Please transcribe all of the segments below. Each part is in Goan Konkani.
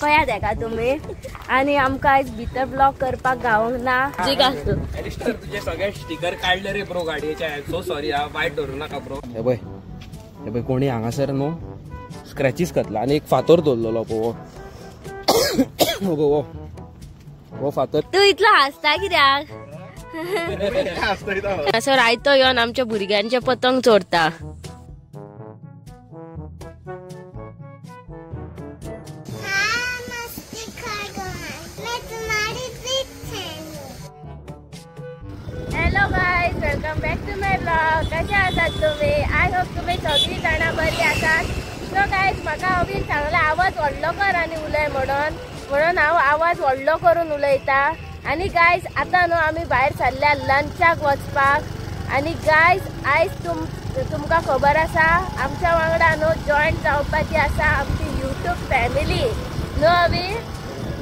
पळयात हेका तुमी. आनी आमकां आयज भितर ब्लॉग करपाक गावंक ना. तुजे सगळे स्टिकर काडले रे ब्रो गाडयेचे. सो सॉरी हा, वायट धरू नाका ब्रो. हे पळय हे पळय कोणी हांगासर न्हू स्क्रॅचीस घातला आनी एक फातर दवरलेलो पळय हो हो फातर. तूं इतलो हांसता कित्याक? असो रायतो येवन आमच्या भुरग्यांचे पतंग चोरता. Hello guys, welcome back to my blog. कशे आसात तुम्ही? I hope तुम्ही सगळी जाणां बरी आसात. सो गायज, म्हाका अवीन सांगला आवाज व्हडलो कर आनी उलय म्हणून, म्हणून हांव आवाज व्हडलो करून उलयता. आनी गायज आतां न्हू आमी भायर सरल्या लंचाक वचपाक. आनी गायज आयज तुमकां खबर आसा आमच्या वांगडा न्हू जॉयन जावपाची आसा आमची यूट्यूब फॅमिली न्हू. अवी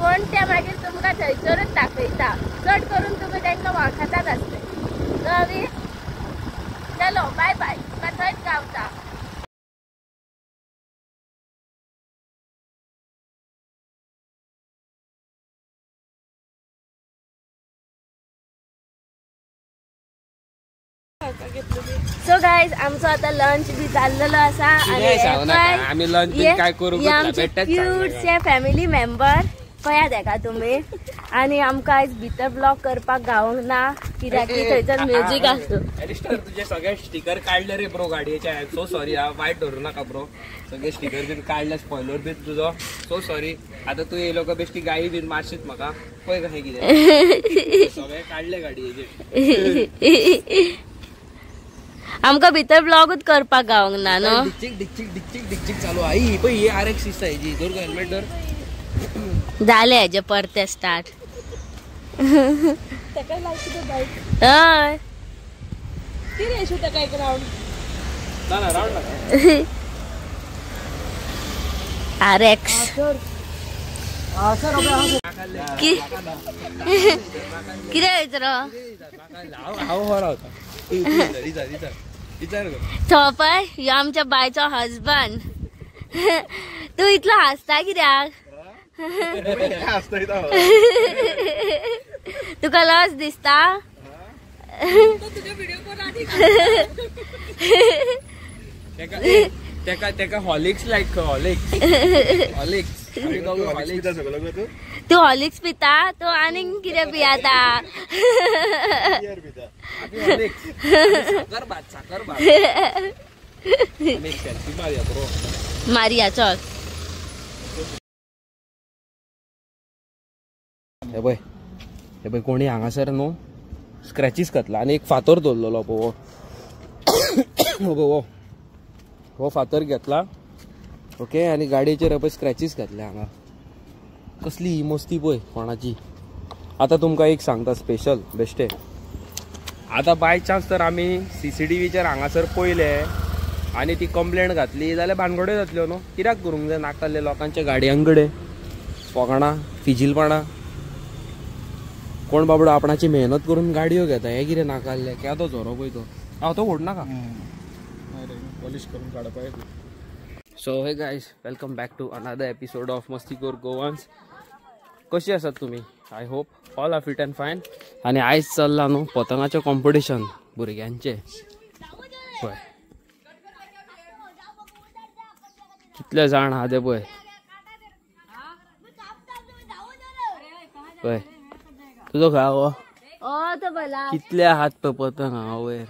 कोण ते मागीर तुमकां थंयसरूच दाखयता. चड करून तुमी तांकां वळखतात आसले न्हू अवी. चलो बाय बाय, तुमकां थंयच गावता. सो गायज आमचो आता लंच बी चाललेलो आसा. आनी लंच बी काय करू आमचे क्यूटशे फॅमिली मेंबर पळयात हेका तुमी. आनी आमकां आयज भितर ब्लॉग करपाक गावंक ना कित्याक की थंयसर म्युजीक आसता. तुजे सगळे स्टिकर काडले रे ब्रो गाडयेचे. सो सॉरी हा, वायट धरू नाका ब्रो. सगळे स्टिकर बीन काडले, स्पॉयलर बीन तुजो. So sorry. आतां तूं येयलो काय बेश्टी गायी बीन मारशीत म्हाका. पळय कशें कितें सगळे काडले गाडयेचे. आमकां भितर ब्लॉगूच करपाक गावंक ना न्हू. डिकचिक डिकचिक डिकचिक डिकचिक चालू. आई पळय ही आर एक्स दिसता हेजी. धर हेल्मेट धर. जालें हेजें परतें स्टार्ट. हय आर एक्स कितें रो तो पळय ह्यो आमच्या बायचो हजबंड. तूं इतलो हांसता कित्याक? तुका लज दिसता? हॉर्लिक्स लायक हॉर्लिक्स हॉर्लिक्स. तूं हॉर्लिक्स पिता? तूं आनीक कितें पियाता? मारया चल. हे पळय हे पळय कोणी हांगासर न्हू स्क्रॅचीस घातला आनी एक फातर दवरलेलो पळय हो हो फातर घेतला. ओके, आनी गाडयेचेर पळय स्क्रॅचीस घातले हांगा. कसली ही मस्ती पळय कोणाची. आतां तुमकां एक सांगता स्पेशल बेश्टे. आतां बाय चान्स तर आमी CCTVचेर हांगासर पळयले आनी ती कंप्लेंट घातली जाल्यार भानगड्यो जातल्यो न्हू. कित्याक करूंक जाय नाकाल्ले लोकांच्या गाडयां कडेन फोकाणां फिजिलपणां. कोण बाबडो आपणाची मेहनत करून गाडयो घेता. हे कितें नाकाल्ले केदो झरो पळय तो. हांव तो व्हड नाका पॉलिश करून काडपाक. So hey guys, welcome back to another episode of Mastikhor Goans. कशी आसात तुमी? I hope all are fit and fine. आनी आयज चल्ला न्हू पतंगाचें कॉम्पिटिशन भुरग्यांचें. पळय कितले जाण आहा ते पळय. पळय तुजो खंय हो? कितले आहात पळय पतंग हांगा वयर.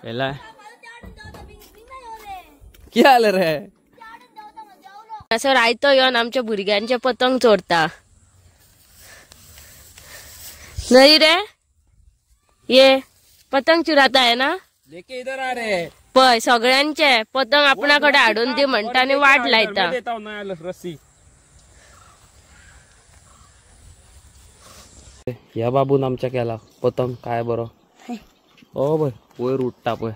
येलाय कितें जालें रे? असो रायतो येवन आमच्या भुरग्यांचे पतंग चोरता न्हय रे? ये पतंग चुराता है ना? लेके इधर आ रे. पळय सगळ्यांचे पतंग आपणा कडेन हाडून दी म्हणटा आनी वाट लायता. ह्या बाबून आमच्या केला पतंग काय बरो. ओ पळय वयर उडटा पळय.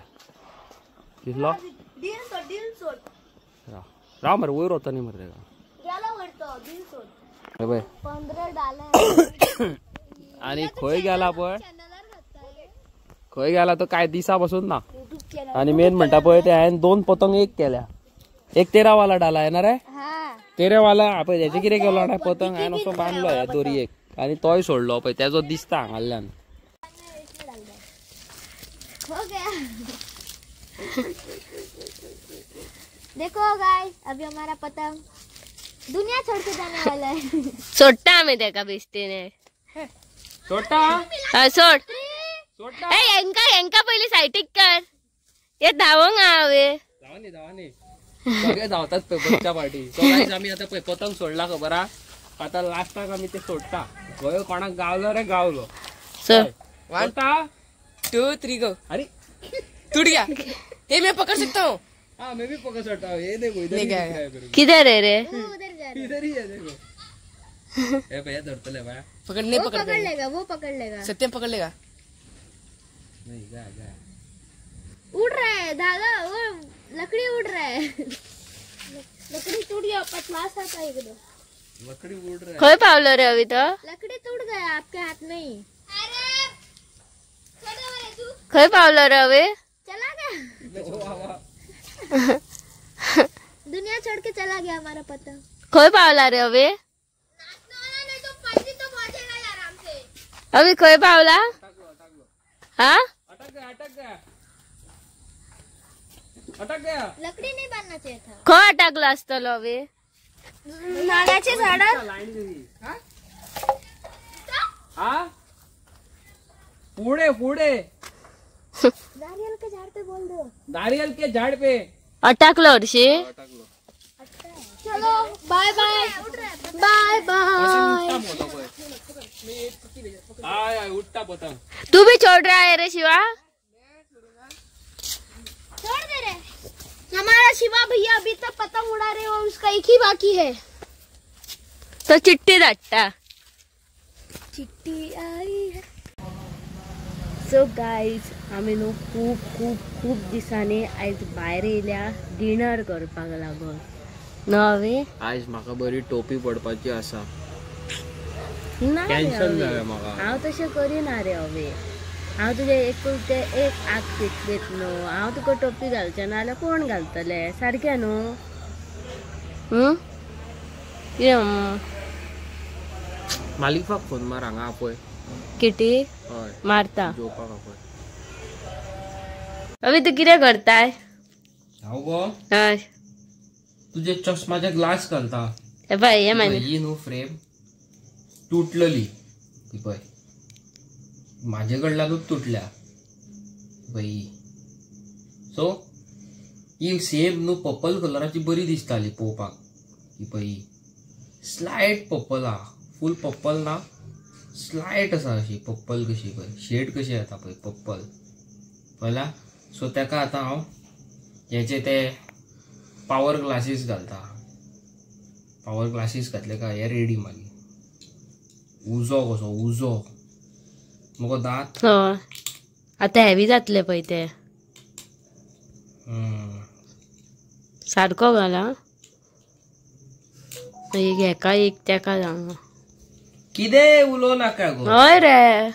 दिसलो? राव मरे वयर वता न्ही मरे तेका. पळय आनी खंय गेला पळय, खंय गेला तो काय दिसा पासून ना. आनी मेन म्हणटा पळय ते हांवें दोन पतंग एक केल्या. एक 13 वाला डाला आहे ना रे? तेरे वाला पळय तेचें कितें केलो जाणा, पतंग हांवें असो बांदलो ह्या दोरयेक आनी तोय सोडलो पळय, तेजो दिसता हांगाल्यान. हो गया. देखो गाइस अभी हमारा पतंग दुनिया छोड़ के जाने वाला है. सोडटा आमी तेका बेश्टेने. सोडटा हय सोड. सोडटा. ए हेंका हेंका पयली सायटीक कर, हे धांवंक आहा हांवें. धांवानी धांवानी सगळे धांवतात पळय बसच्या पार्टी. सो गायस आमी आतां पळय पतंग सोडला खबर आहा, आतां लास्टाक आमी ते सोडटा. खंय कोणाक गावलो रे गावलो. सोड. 1 2 3 गो. अरे टूट गया. ये मैं पकड़ सकता हूँ. हाँ मैं भी पकड़ सकता हूँ. ये देखो इधर ही दिख रहा है मेरे को. किधर है रे? उधर जा रहा है. इधर ही है देखो. ए भैया धरतले भैया. पकड़ नहीं, वो पकड़ पकड़ लेगा, वो पकड़ लेगा. सत्यम पकड़ लेगा. नहीं जा जा. उड़ रहा है धागा, वो लकड़ी उड़ रहा है. लकड़ी टूट गया, पतला सा था एकदम. लकड़ी उड़ रहा है. खंय पावलो रे अभी तो? लकड़ी टूट गया आपके हाथ में ही. अरे खंय पावलो रे अभी? चला गया. दुनिया छोड़ के चला गया हमारा पतंग. खंय पावला रे अभी? अभी खंय पावला? हा अटक गया, अटक गया, अटक गया. लकड़ी नहीं बांधना चाहिए था. खंय अटकलो आसतलो अभी? नारळाचे झाड. हा पुढे पुढे नारियल के झाड़ पे बोल दो. नारियल के झाड़ पे अटकलो हरशी. चलो बाय बाय बाय बाय. उठता पतंग. तू भी छोड़ रहा है रे शिवा? छोड़ दे रे. हमारा शिवा भैया अभी तक पतंग उड़ा रहे और उसका एक ही बाकी है. तो चिट्टी धाडटा. चिट्टी आई है. सो गायज आमी न्हू खूब खूब खूब दिसांनी आयज भायर येयल्या डिनर करपाक लागून. न्हू हांवें आयज म्हाका बरी टोपी पडपाची आसा. ना टेन्शन जालें म्हाका. हांव तशें करिना रे हवे. हांव तुजें एक ते एक आग पेटलेत न्हू, हांव तुका टोपी घालचें ना जाल्यार कोण घालतले? सारकें न्हू? कितें मालिफाक फोन मार हांगा आपय. किटी हय मारता जेवपाक आपय. अभी तूं कितें करताय? हांव गो हय तुजे चश्माचे ग्लास घालता. हे पळय हे मागीर ही न्हू फ्रेम तुटलेली ती पळय म्हाजे कडल्यानूच तुटल्या पळय. सो ही सेम न्हू पर्पल कलराची बरी दिसताली पळोवपाक. ही पळय स्लायट पर्पल आहा, फूल पर्पल ना, स्लायट आसा अशी पर्पल कशी पळय, शेड कशी येता पळय पर्पल पळयला. सो तेका आतां हांव हेचे ते पावर ग्लासीस घालता. पावर ग्लासीस घातले काय हे रेडी. मागीर उजो कसो उजो मगो दांत. हय आतां हेवी जातले पळय ते. सारको घाल. एक हेका एक तेका सांग. कितें उलोवं नाका गो. हय रे.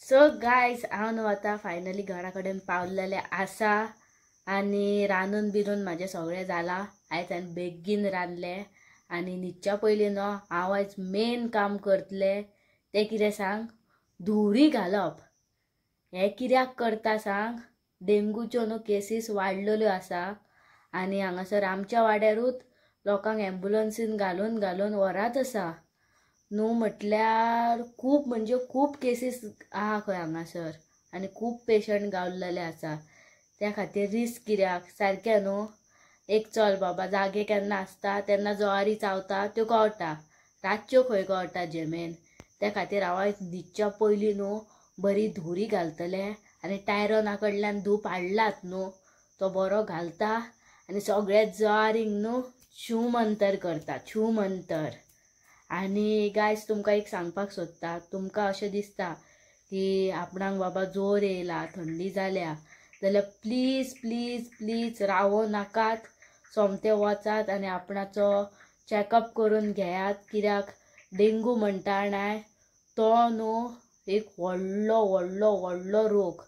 सो गायज हांव न्हू आतां फायनली घरा कडेन पावलेलें आसा आनी रांदून बिरून म्हाजें सगळें जालां. आयज हांवें बेगीन रांदलें आनी न्हिदच्या पयलीं न्हू हांव आयज मेन काम करतलें तें कितें सांग, धुरी घालप. हें कित्याक करता सांग, डेंगूच्यो न्हू केसीस वाडलेल्यो आसा आनी हांगासर आमच्या वाड्यारूच लोकांक एम्बुलन्सीन घालून घालून व्हरात आसा न्हू. म्हटल्यार खूब म्हणजे खूब केसीस आहा खंय हांगासर आनी खूब पेशंट गावलेले आसा. त्या खातीर रिस्क कित्याक सारकें न्हू. एक चल बाबा जागे केन्ना आसता तेन्ना जवारी चावता त्यो कळटा, रातच्यो खंय कळटा जेमेन. त्या खातीर हांव आयज न्हिदच्या पयलीं न्हू बरी धुरी घालतलें आनी टायरना कडल्यान धूप हाडलात न्हू तो बरो घालता आनी सगळ्या जवारींक न्हू छू मंतर करता, छू मंतर. आनी गायज तुमकां एक सांगपाक सोदता, तुमकां अशें दिसता की आपणाक बाबा जोर येयला, थंडी जाल्या जाल्यार प्लीज प्लीज प्लीज रावो नाकात, सोमते वचात आनी आपणाचो चॅकअप करून घेयात. कित्याक डेंगू म्हणटा नाय तो न्हू एक व्हडलो व्हडलो व्हडलो रोग,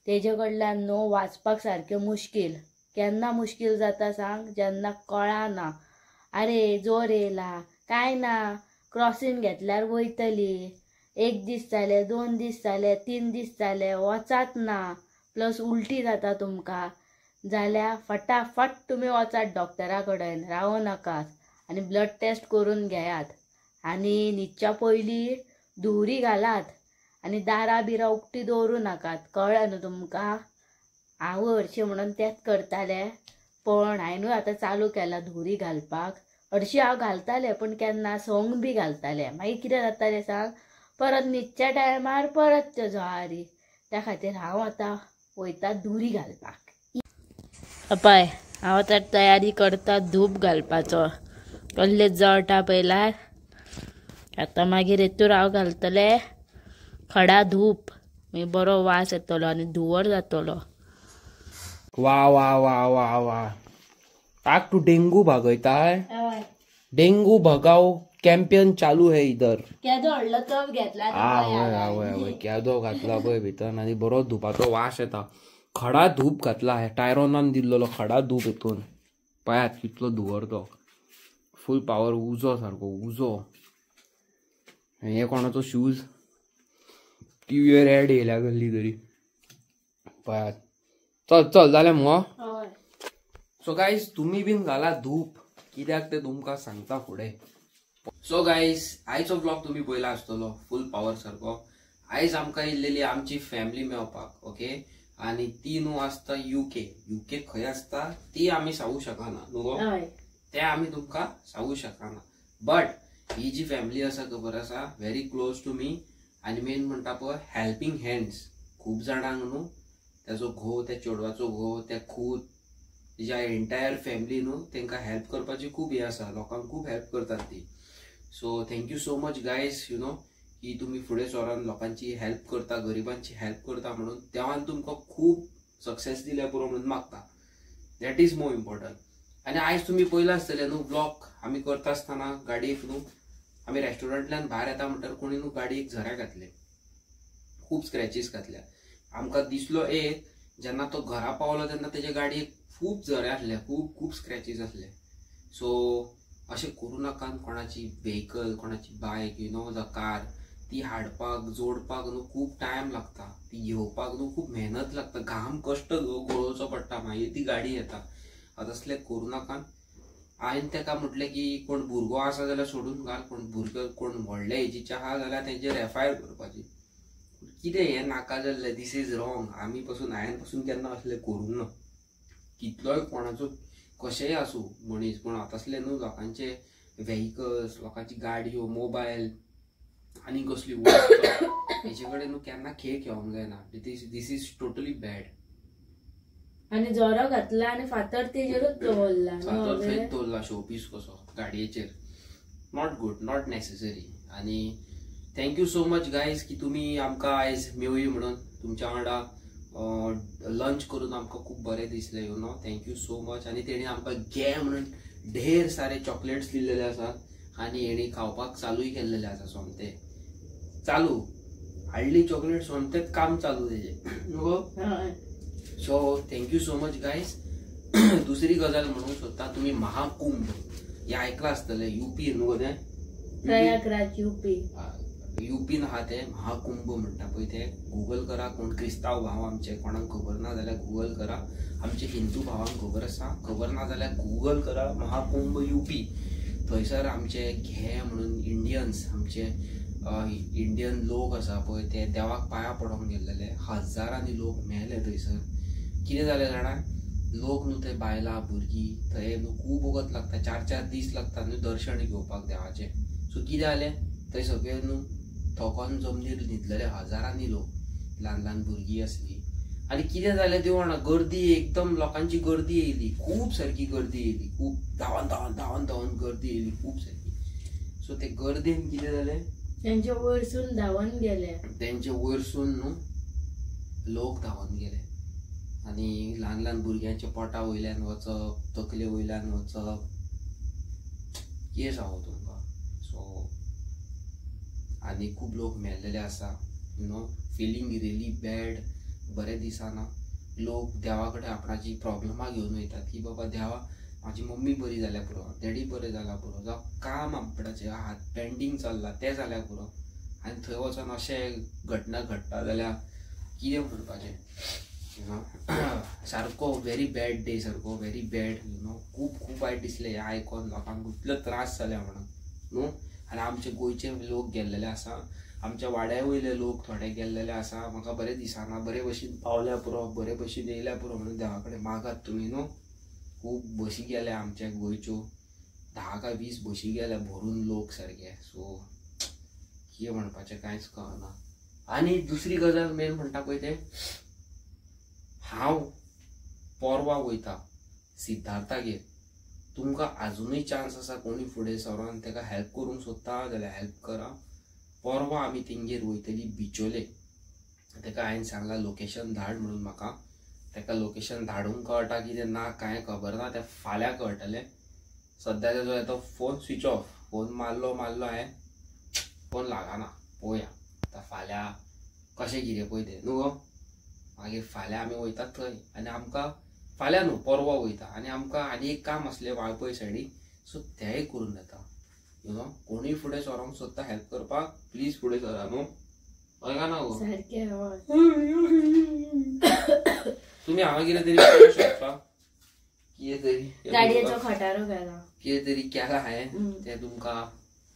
तेजे कडल्यान न्हू वाचपाक सारकें मुश्कील. केन्ना मुश्कील जाता सांग, जेन्ना कळना अरे जोर येयला काय ना, क्रॉसीन घेतल्यार वयतली, एक दीस जाले, 2 दीस जाले, 3 दीस जाले, वचात ना, प्लस उलटी जाता तुमकां जाल्यार फटाफट तुमी वचात डॉक्टरा कडेन, रावो नाकात आनी ब्लड टेस्ट करून घेयात आनी न्हिदच्या पयलीं धुंवरी घालात आनी दारां बिरां उक्ती दवरूं नाकात. कळ्ळें न्हू तुमकां? हांव हरशीं म्हणून तेंच करतालें, पण हांवेनूय आतां चालू केलां धुंवरी घालपाक. हरशीं हांव घालतालें पण केन्ना सोंग बी घालतालें, मागीर कितें जातालें सांग, परत न्हिदच्या टायमार परत त्यो जळारी. त्या खातीर हांव आतां वयता धुंवरी घालपाक. पळय हांव आतां तयारी करता धूप घालपाचो, कसले जळटा पयल्यार. आतां मागीर हेतूर हांव घालतलें खडा धूप, मागीर बरो वास येतलो आनी धुंवर जातलो. वा वा वा वा वा, आग तू डेंगू भागयता है? डेंगू भगाओ कॅम्पेन चालू है इधर. केदो व्हडलो तोप घेतला, हय हय, केदो घातला पळय भितर आनी बरो धुपाचो वास येता. खडा धूप घातला, टायरोनान दिल्लो खडा धूप हितून. पळयात कितलो धुंवर तो, फूल पावर उजो सारको उजो. हे कोणाचो शूज टीव्हीवर ऍड येयल्या कसली तरी. पळयात, चल चल जालें मुगो. सो गायज तुमी बीन घाला धूप, कित्याक ते तुमकां सांगता फुडें. सो गायज आयचो ब्लॉग तुमी पळयला आसतलो फूल पावर सारको. आयज आमकां येयल्लेली आमची फॅमिली मेळपाक, ओके. आनी ती न्हू आसता युके. युके खंय आसता ती आमी सांगू शकना न्हू गो, ते आमी तुमकां सांगू शकना. बट he जी फॅमिली आसा खबर आसा, व्हेरी क्लोज टू मी. आनी मेन म्हणटा पळय हेल्पींग हँड्स. खूब जाणांक न्हू तेजो घोव, त्या चेडवाचो घोव, त्या खूद तिच्या एंटायर फॅमिली न्हू तांकां हेल्प करपाची खूब हें आसा, लोकांक खूब हेल्प करतात ती. So thank you so much guys, you know की तुमी फुडें सरान लोकांची हेल्प करता, गरिबांची हेल्प करता म्हणून देवान तुमकां खूब सक्सेस दिल्या पुरो म्हणून मागता. That is more important. आनी आयज तुमी पळयलां आसतलें न्हू ब्लॉग आमी करता आसतना गाडयेक न्हू आमी रेस्टॉरंटांतल्यान भायर येता म्हणटर कोणी न्हू गाडयेक झऱ्या घातले, खूब स्क्रॅचीस घातल्या. आमकां दिसलो एक, जेन्ना तो घरा पावलो तेन्ना तेजे गाडयेक खूब झरे आसले, खूब खूब स्क्रॅचीस आसले. सो अशें करूं नाका कोणाची व्हेकल, कोणाची बायक, you know जावं कार, ती हाडपाक जोडपाक न्हू खूब टायम लागता, ती घेवपाक न्हू खूब मेहनत लागता, घाम कश्ट गळोवचो पडटा, मागीर ती गाडी येता. तसलें करूं नाका. हांवें ताका म्हटलें की कोण भुरगो आसा जाल्यार सोडून घाल, कोण भुरगो कोण व्हडले एजीचे आहा जाल्यार तेंचेर एफआयआर करपाची. कितें हें नाका जाल्लें, this is wrong. आमी पसून हांवें पसून केन्ना असलें करूंक ना. कितलोय कोणाचो कशेंय आसूं मनीस, पूण तसलें न्हू लोकांचे व्हेकल्स, लोकांची गाडयो, मोबायल आनी कसली वस्तू हेचे कडेन न्हू केन्ना खेळ खेळोंक जायना. This is totally bad. आनी जोरो घातला आनी फातर तेजेरूच दवरला, फातर थंयच दवरला शोपीस कसो गाडयेचेर. Not good, not necessary. आनी thank you so much guys की तुमी आमकां आयज मेवळी म्हणून तुमच्या वांगडा लंच करून आमकां खूब बरें दिसलें, you know. Thank you so much. आनी तेणी आमकां गे म्हणून ढेर सारे चॉकलेट्स दिल्लेले आसात आनी हेणी खावपाक चालूय केल्लेले आसा. सोमते चालू हाडली चॉकलेट, सोमतेच काम चालू तेजें न्हू. So thank you so much guys. दुसरी गजाल म्हणूंक सोदता, तुमी महाकुंभ हें आयकलां आसतलें, युपी न्हू गो तें, प्रयागराज युपी, युपीन आहा तें महाकुंभ म्हणटा पळय तें. गुगल करा, कोण क्रिस्तांव भाव आमचे कोणाक खबर ना जाल्यार गुगल करा, आमचे हिंदू भावांक खबर आसा, खबर ना जाल्यार गुगल करा महाकुंभ युपी. थंयसर आमचे घे म्हणून इंडियन्स, आमचे इंडियन लोक आसा पळय ते देवाक पांयां पडोंक गेल्लेले, हजारांनी लोक मेले थंयसर. कितें जालें जाणा, लोक न्हू थंय बायलां भुरगीं थंय न्हू खूब वगत लागता, 4-4 दीस लागता न्हू दर्शन घेवपाक देवाचें. सो कितें जालें थंय सगळे न्हू थकोन जमनीर न्हिदलेले हजारांनी लोक, ल्हान ल्हान भुरगीं आसली. आनी कितें जालें देव जाणा, गर्दी एकदम लोकांची गर्दी येयली, खूब सारकी गर्दी येयली, खूब धांवन धांवन धांवन धांवन गर्दी येयली खूब सारकी. सो ते गर्देन कितें जालें, तेंचे वयरसून धांवन गेले, तेंचे वयरसून न्हू लोक धांवन गेले. आनी ल्हान ल्हान भुरग्यांच्या पोटा वयल्यान वचप, तकले वयल्यान वचप, कितें सांगू तुमकां. सो आनी खूब लोक मेल्लेले आसा, you know, feeling really bad, बरें दिसना. लोक देवा कडेन आपणाची प्रॉब्लमां घेवन वयतात की बाबा देवा म्हाजी मम्मी बरी जाल्या पुरो, डॅडी बरें जाला पुरो, जावं काम आपणाचें हात पेंडींग चल्लां तें जाल्यार पुरो. आनी थंय वचोन अशें घटना घडटा जाल्यार कितें म्हणपाचें you know. सारको व्हेरी बॅड डे, सारको व्हेरी बॅड you know. खूब खूब वायट दिसलें हें आयकोन, लोकांक इतलो त्रास जाले म्हणून न्हू. आनी आमचे गोंयचे लोक गेल्लेले आसा, आमच्या वाड्या वयले लोक थोडे गेल्लेले आसा. म्हाका बरें दिसना, बरे भशेन पावल्या पुरो, बरे भशेन येयल्या पुरो म्हणून देवा कडेन मागात तुमी न्हू. खूब बशी गेल्या आमच्या गोंयच्यो, 10 काय 20 बशी गेल्या भरून लोक सारके. सो कितें म्हणपाचें कांयच कळना. आनी दुसरी गजाल मेन म्हणटा पळय तें, हांव पोरवा वयता सिद्धार्थागेर. तुमकां आजुनूय चान्स आसा कोणी फुडें सरोन ताका हेल्प करूंक सोदता जाल्यार हेल्प करा. पोरवा आमी तेंगेर वयतली बिचोले. ताका हांवें सांगलां लोकेशन धाड म्हणून म्हाका. ताका लोकेशन धाडूंक कळटा कितें ना कांय खबर ना, तें फाल्यां कळटलें. सद्या तेजो येतो फोन स्विच ऑफ, फोन मारलो मारलो हांवें, फोन लागना. पळोवया आतां फाल्यां कशें कितें पळय तें न्हू गो. मागीर फाल्यां आमी वयतात थंय आनी आमकां फाल्यां न्हू परवा वयता आनी आमकां आनी एक काम आसलें वाळपय सायडीक, सो तेंय करून येता you know. कोणूय फुडें सरोंक सोदता हेल्प करपाक प्लीज फुडें सरा न्हू. हय काय ना गो? तुमी हांगा कितें तरी करूंक शकता, कितें तरी गाडयेचो खटारो केला, कितें तरी केला हांवें, तें तुमकां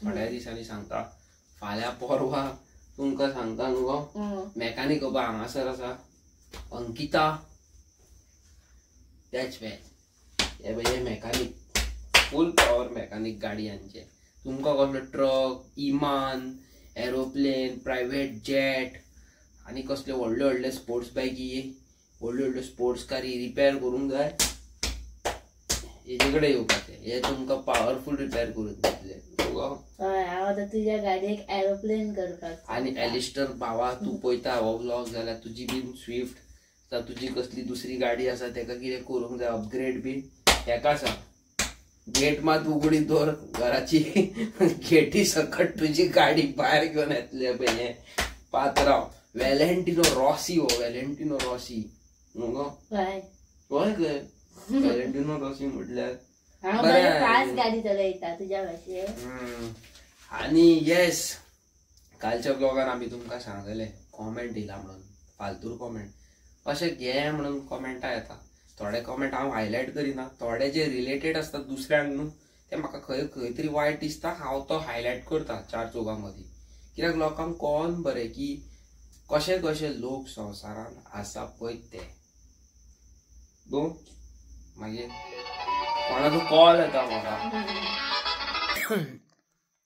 थोड्या दिसांनी सांगता. फाल्यां परवा तुमकां सांगता न्हू गो. मॅकानीक बाबा हांगासर आसा अंकिता, त्याच बॅच हे पळय मॅकानीक, फूल पावर मॅकानीक गाडयांचे. तुमकां कसलो ट्रक, इमान, एरोप्लेन, प्रायवेट जेट आनी कसले व्हडले व्हडले स्पोर्ट्स बायकी, व्हडल्यो व्हडल्यो स्पोर्ट्स कारी रिपेर करूंक जाय, हेजे कडेन येवपाचें. हे तुमकां पावरफूल रिपेर करून दितले. हांव आतां तुज्या गाडयेक एरोप्लेन करपाक. आनी एलिस्टर भावा तूं पळयता हो व्लॉग जाल्यार तुजी बीन स्विफ्ट जावं तुजी कसली दुसरी गाडी आसा ताका कितें करूंक जाय अपग्रेड बीन, हेका सांग. गेट मात उगडी दवर घराची, गेटी सकट तुजी गाडी भायर घेवन येतले पळय. पात्रांव वेलेंटिनो रॉसी, हो वेलेंटिनो रॉसी न्हू गो? हय खंय वेलेंटिनो रॉसी म्हटल्यार फास्ट गाडी चलयता तुज्या भाशेन. आनी येस, कालच्या ब्लॉगान आमी तुमकां सांगलें कॉमेंट दिला म्हणून, फालतूर कॉमेंट अशें घे म्हणून कॉमेंटां येता. थोडे कॉमेंट हांव हायलायट करिना, थोडे जे रिलेटेड आसता दुसऱ्यांक न्हू ते म्हाका खंय खंय तरी वायट दिसता, हांव तो हायलायट करता चार चौगां मदीं. कित्याक लोकांक कळोन बरें की कशे कशे लोक संवसारान आसा पळय ते. गो मागीर कोणाचो कॉल येता म्हाका.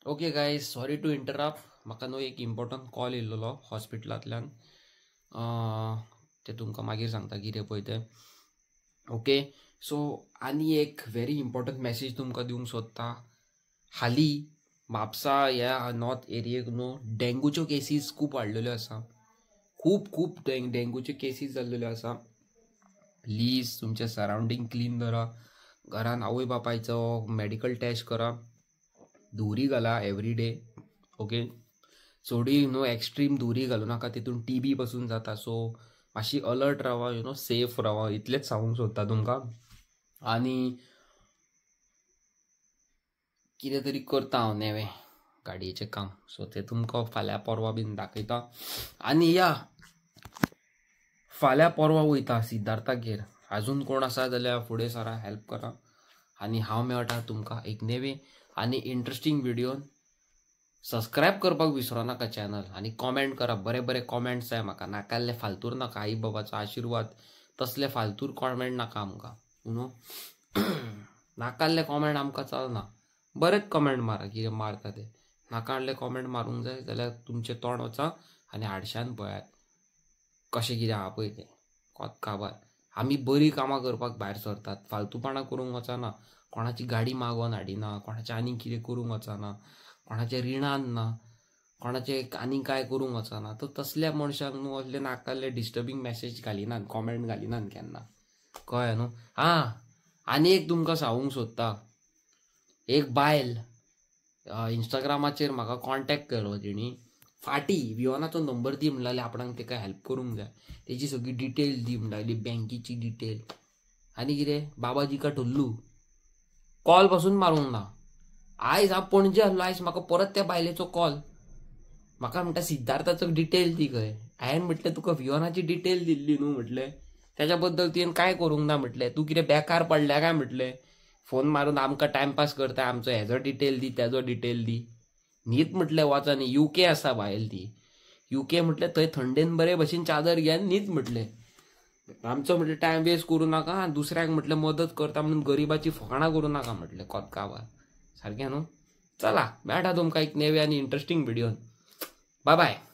Okay guys, sorry to interrupt. म्हाका न्हू एक इम्पॉर्टंट कॉल येयल्लो हॉस्पिटलांतल्यान, तें तुमकां मागीर सांगता कितें पळय तें. ओके, सो आनी एक व्हेरी इम्पॉर्टंट मॅसेज तुमकां दिवंक सोदता. हालीं म्हापसा ह्या नॉर्थ एरियेक न्हू डेंगूच्यो केसीस खूब वाडलेल्यो आसा, खूब खूब डेंगूच्यो केसीस जाल्लेल्यो आसा. प्लीज तुमचें सरावंडींग क्लीन दवरा, घरान आवय बापायचो मेडिकल टेस्ट करा, धुरी घाला एवरी डे. ओके, चोडी न्हू एक्स्ट्रीम धुरी घालूं नाका, तितून टीबी पसून जाता. सो मातशी अलर्ट रावा, you know, safe रावा, इतलेंच सांगूंक सोदता तुमकां. आनी कितें तरी करता हांव नवें गाडयेचें काम, सो तें तुमकां फाल्यां परवा बीन दाखयता. आनी या फाल्यां परवा वयता सिद्धार्थागेर, आजून कोण आसा जाल्यार फुडें सरा हेल्प करा. आनी हांव मेळटा तुमकां एक नवे आनी इंट्रस्टींग व्हिडियोन. सबस्क्रायब करपाक विसरो नाका चॅनल, आनी कॉमेंट करा, बरे बरे कॉमेंट्स जाय म्हाका, नाकाल्ले फालतूर नाका, आई बाबाचो आशिर्वाद तसले फालतूर कॉमेंट नाका आमकां you know. नाकाल्ले कॉमेंट आमकां चलना, बरेच कॉमेंट मारा कितें मारता ते. नाकाल्ले कॉमेंट मारूंक जाय जाल्यार तुमचें तोंड वचा आनी आडशान पळयात कशें कितें आहा पळय तें. कोत काबार आमी बरीं कामां करपाक भायर सरतात, फालतूपणां करूंक वचना, कोणाची गाडी मागोवन हाडिना, कोणाचें आनीक कितें करूंक वचना, कोणाचें रिणान ना, कोणाचें आनीक कांय करूंक वचना. तर तसल्या मनशांक न्हू असले नाकाल्ले डिस्टर्बींग मॅसेज घालिनात, कॉमेंट घालिनात केन्ना, कळ्ळें न्हू. आं, आनी एक तुमकां सांगूंक सोदता, एक बायल इंस्टाग्रामाचेर म्हाका कॉन्टेक्ट केलो तिणी. फाटी वियोनाचो नंबर दी म्हणल्यार आपणाक तेका हेल्प करूंक जाय, तेजी सगळी डिटेल दी म्हणली, बँकेची डिटेल आनी कितें बाबाजी का ठुल्लू कॉल पासून मारूंक ना. आयज हांव पणजे आसलो, आयज म्हाका परत त्या बायलेचो कॉल, म्हाका म्हणटा सिद्धार्थाचो डिटेल दी खंय. हांवें म्हटलें तुका वियोनाची डिटेल दिल्ली न्हू म्हटलें, त्याच्या बद्दल तुवें काय करूंक ना म्हटलें, तूं कितें बेकार पडल्या काय म्हटलें, फोन मारून आमकां टायमपास करता, आमचो हेजो डिटेल दी तेजो डिटेल दी. न्हीद म्हटलें वच न्ही, युके आसा बायल ती, युके म्हटलें थंय थंडेन बरे भशेन चादर घे आनी न्हीद म्हटलें, आमचो म्हटलें टायम वेस्ट करूं नाका आनी दुसऱ्याक म्हटलें मदत करता म्हणून गरिबाची फकाणां करूं नाका म्हटलें कोतकावार सारकें न्हू. चला मेळटा तुमकां एक नवे आनी इंट्रस्टींग व्हिडियोन. Bye bye.